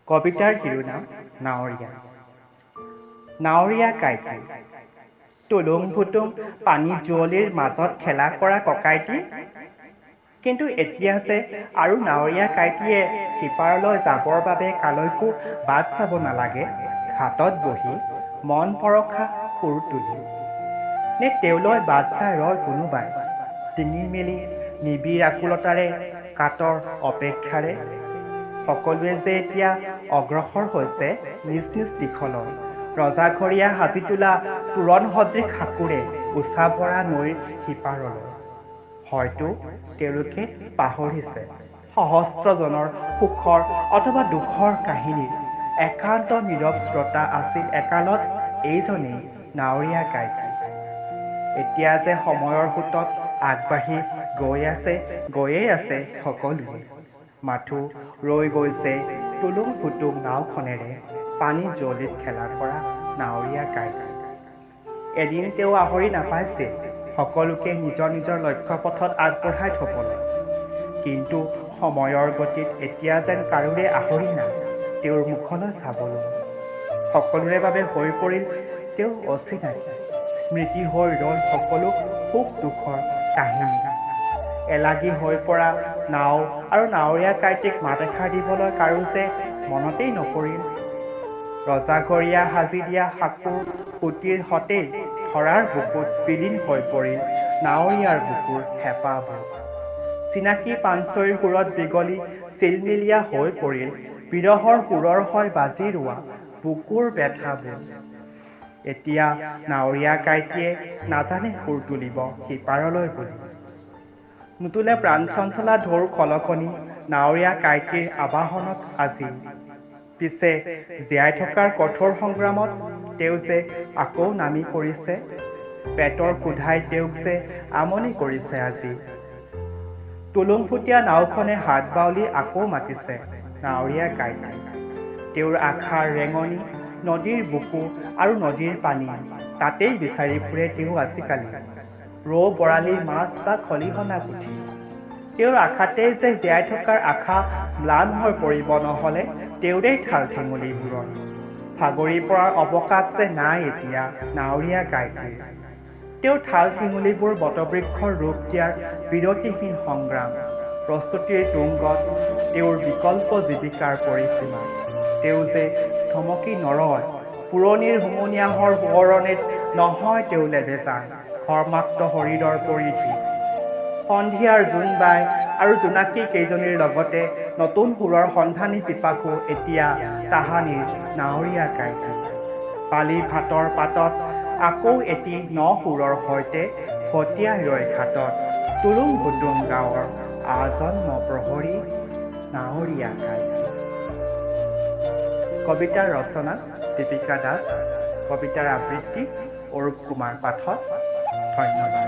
কবিতাৰ শিৰোনাম নাৱৰীয়া। নাৱৰীয়া কাইটি, টুলুং ভুটুং পানী যুঁৱলিৰ মাজত খেলা কৰা ককাইটি। কিন্তু এতিয়া যে আৰু নাৱৰীয়া কাইটিয়ে সিপাৰলৈ যাবৰ বাবে কালৈকো বাট চাব নালাগে, ঘাটত বহি মন পৰশা সুৰ তুলি। নে তেওঁলৈ বাট চাই ৰয় কোনোবাই, ডিঙি মেলি নিবিড় আকুলতাৰে, কাতৰ অপেক্ষাৰে। সকলোৱে যে এতিয়া অগ্ৰসৰ হৈছে নিজ নিজ দিশলৈ, ৰজাঘৰীয়া সাজি তোলা তোৰণ সদৃশ সাঁকোৰে উচা ভৰা নৈৰ সিপাৰলৈ। হয়তো তেওঁলোকে পাহৰিছে সহস্ৰজনৰ সুখৰ অথবা দুখৰ কাহিনীৰ একান্ত নীৰৱ শ্ৰোতা আছিল একালত এইজনেই নাৱৰীয়া কাইটি। এতিয়া যে সময়ৰ সোঁতত আগবাঢ়ি গৈ আছে, গৈয়ে আছে সকলোৱে, মাথো ৰৈ গৈছে টুলুং ভুটুং নাওখনেৰে পানী যুঁৱলিত খেলা কৰা নাৱৰীয়া কাইটি। এদিন তেওঁ আহৰি নাপাইছিল সকলোকে নিজৰ নিজৰ লক্ষ্য পথত আগবঢ়াই থ'বলৈ, কিন্তু সময়ৰ গতিত এতিয়া যেন কাৰোৰে আহৰি নাই তেওঁৰ মুখলৈ চাবলৈ। সকলোৰে বাবে হৈ পৰিল তেওঁ অচিনাকি, স্মৃতি হৈ ৰ'ল সকলো সুখ দুখৰ কাহিনী। এলাগী হৈ পৰা নাও আৰু নাৱৰীয়া কাইটিক মাত এষাৰ দিবলৈ কাৰো যে মনতেই নপৰিল। ৰজাঘৰীয়া সাজি দিয়া সাঁকোৰ সুঁতিৰ সতেই ধৰাৰ বুকুত বিলীন হৈ পৰিল নাৱৰীয়াৰ বুকুৰ হেঁপাহবোৰ। চিনাকি পানচৈৰ সুৰত বিগলি চিলমিলীয়া হৈ পৰিল বিৰহৰ সুৰৰ হৈ বাজি ৰোৱা বুকুৰ ব্যথাবোৰ। এতিয়া নাৱৰীয়া কাইটিয়ে নাজানে সুৰ তুলিব সিপাৰলৈ বুলি। নুতুলে প্ৰাণ চঞ্চলা ঢৌৰ খলকনি নাৱৰীয়া কাইটিৰ আবাহনত আজি। পিছে জীয়াই থকাৰ কঠোৰ সংগ্ৰামত তেওঁ যে আকৌ নামি পৰিছে, পেটৰ ক্ষুধাই তেওঁক যে আমনি কৰিছে আজি। টুলুংফুটীয়া নাওখনে হাত বাউলি আকৌ মাতিছে নাৱৰীয়া কাইটি। তেওঁৰ আশাৰ ৰেঙনি নদীৰ বুকু আৰু নদীৰ পানী, তাতেই বিচাৰি ফুৰে তেওঁ আজিকালি ৰৌ বৰালি মাছ বা খলিহনা পুঠি। তেওঁৰ আশাতেই যে জীয়াই থকাৰ আশা ম্লান হৈ পৰিব নহ'লে তেওঁৰেই ঠাল ঠেঙুলিবোৰৰ। ভাগৰি পৰাৰ অৱকাশ যে নাই এতিয়া নাৱৰীয়া কাইটিৰ। তেওঁৰ ঠাল ঠেঙুলিবোৰ বটবৃক্ষৰ ৰূপ দিয়াৰ বিৰতিহীন সংগ্ৰাম, প্ৰস্তুতিৰ তুংগত তেওঁৰ বিকল্প জীৱিকাৰ পৰিসীমা। তেওঁ যে থমকি নৰয় পুৰণিৰ হুমুনিয়াহৰ সোঁৱৰণিত, নহয় তেওঁ লেবেজান ঘৰ্মাক্ত শৰীৰৰ পৰিধি। সন্ধিয়াৰ জোনবাই আৰু জোনাকী কেইজনীৰ লগতে নতুন সুৰৰ সন্ধানী পিপাসু এতিয়া তাহানিৰ নাৱৰীয়া কাইটি। পালি ভাতৰ পাতত আকৌ এটি ন সুৰৰ সৈতে ভটিয়াই ৰয় ঘাটত টুলুং ভুটুং গাঁৱৰ আজন্ম প্ৰহৰী নাৱৰীয়া কাইটি। কবিতাৰ ৰচনা দীপিকা দাস, কবিতাৰ আবৃত্তি অৰূপ কুমাৰ পাঠক। ধন্যবাদ।